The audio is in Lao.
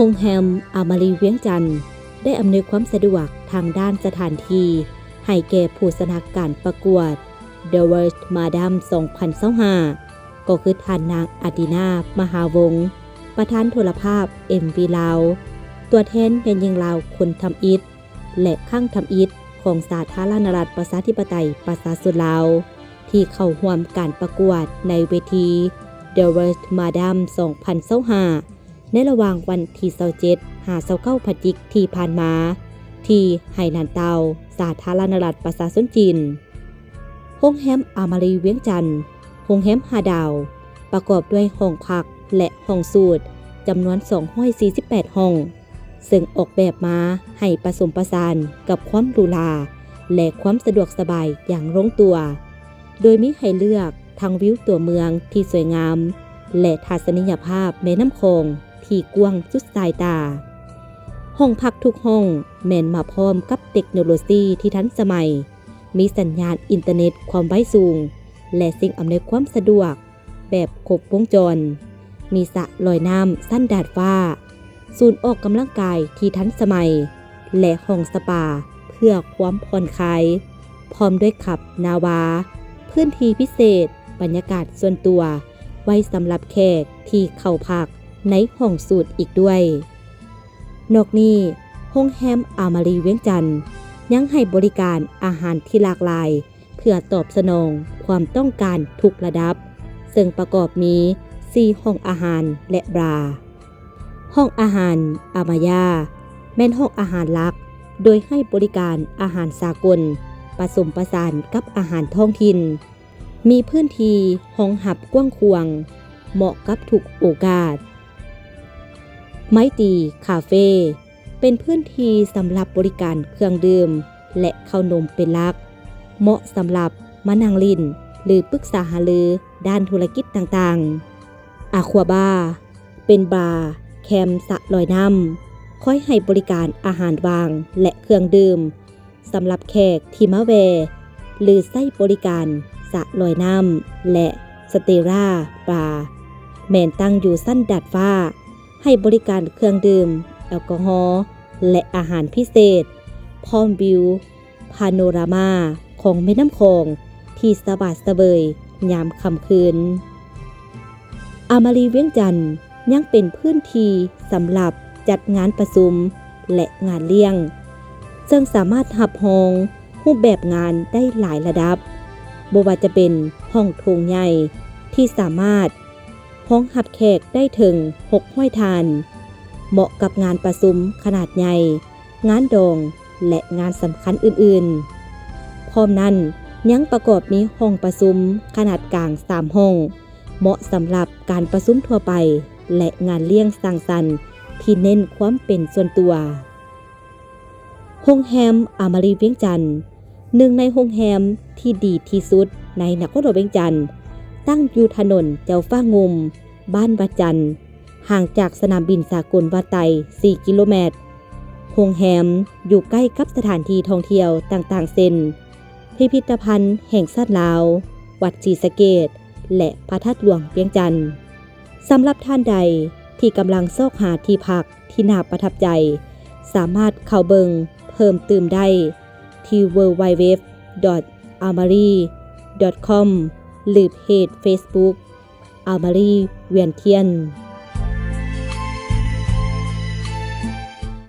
ໂຮງແຮມອາມາຣີວຽງຈັນ ໄດ້ອຳນວຍຄວາມສະດວກທາງດ້ານສະຖານທີ່ ໃຫ້ແກ່ຜູ້ຊະນະການປະກວດ The World Madam ສອງພັນຊາວຫ້າ ກໍຄືທ່ານນາງ ອາດີນາ ມະຫາວົງ ປະທານໂທລະພາບ ເອັມວີ ລາວ, ຕົວແທນແມ່ຍິງລາວຄົນທຳອິດ ແລະ ຄັ້ງທຳອິດຂອງສາທາລະນະລັດ ປະຊາທິປະໄຕ ປະຊາຊົນລາວ ທີ່ເຂົ້າຮ່ວມການປະກວດໃນເວທີ The World Madam ສອງພັນຊາວຫ້າ ໃນລະຫວ່າງວັນທີຊາວເຈັດ ຫາ ຊາວເກົ້າ ພະຈິກທີ່ຜ່ານມາ ທີ່ໄຫໜານເຕົາ ສາທາລະນະລັດປະຊາຊົນຈີນ. ໂຮງແຮມອາມາຣີວຽງຈັນ ໂຮງແຮມຫ້າດາວ ປະກອບດ້ວຍຫ້ອງພັກ ແລະ ຫ້ອງສູດ ຈຳນວນສອງຮ້ອຍສີ່ສິບແປດຫ້ອງ ເຊິ່ງອອກແບບມາໃຫ້ປະສົມປະສານກັບຄວາມຫຼູຫຼາ ແລະ ຄວາມສະດວກສະບາຍຢ່າງລົງຕົວ, ໂດຍມີໃຫ້ເລືອກທັງວິວຕົວເມືອງທີ່ສວຍງາມ ແລະ ທັດສະນີຍະພາບແມ່ນ້ຳຂອງທີ່ກວ້າງສຸດສາຍຕາ. ຫ້ອງພັກທຸກຫ້ອງແມ່ນມາພ້ອມກັບເຕັກໂນໂລຊີທີ່ທັນສະໄໝ, ມີສັນຍານອິນເຕີເນັດຄວາມໄວສູງ ແລະ ສິ່ງອຳນວຍຄວາມສະດວກ ແບບຄົບວົງຈອນ, ມີສະລອຍນ້ຳຊັ້ນດາດຟ້າ, ສູນອອກກຳລັງກາຍທີ່ທັນສະໄໝ ແລະ ຫ້ອງສະປາເພື່ອຄວາມຜ່ອນຄາຍ, ພ້ອມດ້ວຍຂັບນາວາ, ພື້ນທີ່ພິເສດ, ບັນຍາກາດສ່ວນຕົວ ໄວ້ສຳລັບແຂກທີ່ເຂົ້າພັກໃນຫ້ອງສູດອີກດ້ວຍ. ນອກນີ້, ໂຮງແຮມອາມາຣີວຽງຈັນ ຍັງໃຫ້ບໍລິການອາຫານທີ່ຫຼາກຫຼາຍ ເພື່ອຕອບສະໜອງຄວາມຕ້ອງການທຸກລະດັບ, ເຊິ່ງປະກອບມີສີ່ຫ້ອງອາຫານ ແລະ ບາ. ຫ້ອງອາຫານອາມາຍາ ແມ່ນຫ້ອງອາຫານຫຼັກ, ໂດຍໃຫ້ບໍລິການອາຫານສາກົນ ປະສົມປະສານກັບອາຫານທ້ອງຖິ່ນ, ມີພື້ນທີ່ຮອງຮັບກວ້າງຂວາງ, ເໝາະກັບທຸກໂອກາດ. ໄມຕີຄາເຟ ເປັນພື້ນທີ່ສຳລັບບໍລິການເຄື່ອງດື່ມ ແລະ ເຂົ້າໜົມເປັນຫຼັກ, ເໝາະສຳລັບມານັ່ງຫຼິ້ນ ຫຼື ປຶກສາຫາລືດ້ານທຸລະກິດຕ່າງໆ. ອາຄວາບາ ເປັນບາແຄມສະລອຍນ້ຳ, ຄອຍໃຫ້ບໍລິການອາຫານຫວ່າງ ແລະ ເຄື່ອງດື່ມ ສຳລັບແຂກທີ່ມາແວ່ ຫຼື ໃຊ້ບໍລິການສະລອຍນ້ຳ ແລະ ສະເຕລາບາ ແມ່ນຕັ້ງຢູ່ຊັ້ນດາດຟ້າ, ໃຫ້ບໍລິການເຄື່ອງດື່ມ, ແອລກໍຮໍ ແລະ ອາຫານພິເສດ, ພ້ອມວິວພາໂນຣາມາຂອງແມ່ນ້ຳຂອງທີ່ສະຫວາດສະເຫວີຍຍາມຄ່ຳຄືນ. ອາມາຣີວຽງຈັນ ຍັງເປັນພື້ນທີ່ສຳລັບຈັດງານປະຊຸມ ແລະ ງານລ້ຽງ, ເຊິ່ງສາມາດຮັບຮອງຮູບແບບງານໄດ້ຫຼາຍລະດັບ, ບໍ່ວ່າຈະເປັນຫ້ອງໂຖງໃຫຍ່ທີ່ສາມາດຮອງຮັບແຂກໄດ້ເຖິງຫົກຮ້ອຍທ່ານ, ເໝາະກັບງານປະຊຸມຂະໜາດໃຫຍ່, ງານດອງ ແລະ ງານສຳຄັນອື່ນໆ. ພ້ອມນັ້ນ, ຍັງປະກອບມີຫ້ອງປະຊຸມຂະໜາດກາງສາມຫ້ອງ, ເໝາະສຳລັບການປະຊຸມທົ່ວໄປ ແລະ ງານລ້ຽງສັງສັນທີ່ເນັ້ນຄວາມເປັນສ່ວນຕົວ. ໂຮງແຮມອາມາຣີວຽງຈັນ ໜຶ່ງໃນໂຮງແຮມທີ່ດີທີ່ສຸດໃນນະຄອນຫຼວງວຽງຈັນ, ຕັ້ງຢູ່ຖະໜົນເຈົ້າຟ້າງຸ່ມ, ບ້ານວັດຈັນ, ຫ່າງຈາກສະໜາມບິນສາກົນວັດໄຕ ສີ່ກິໂລແມັດ. ໂຮງແຮມຢູ່ໃກ້ກັບສະຖານທີ່ທ່ອງທ່ຽວຕ່າງໆ ເຊັ່ນ ພິພິທະພັນແຫ່ງຊາດລາວ, ວັດສີສະເກດ ແລະ ພະທາດຫຼວງວຽງຈັນ. ສຳລັບທ່ານໃດທີ່ກຳລັງຊອກຫາທີ່ພັກທີ່ໜ້າປະທັບໃຈ, ສາມາດເຂົ້າເບິ່ງເພີ່ມຕື່ມໄດ້ທີ່ www.amari.com ຫຼື ເພຈ Facebook Amari Vientiane.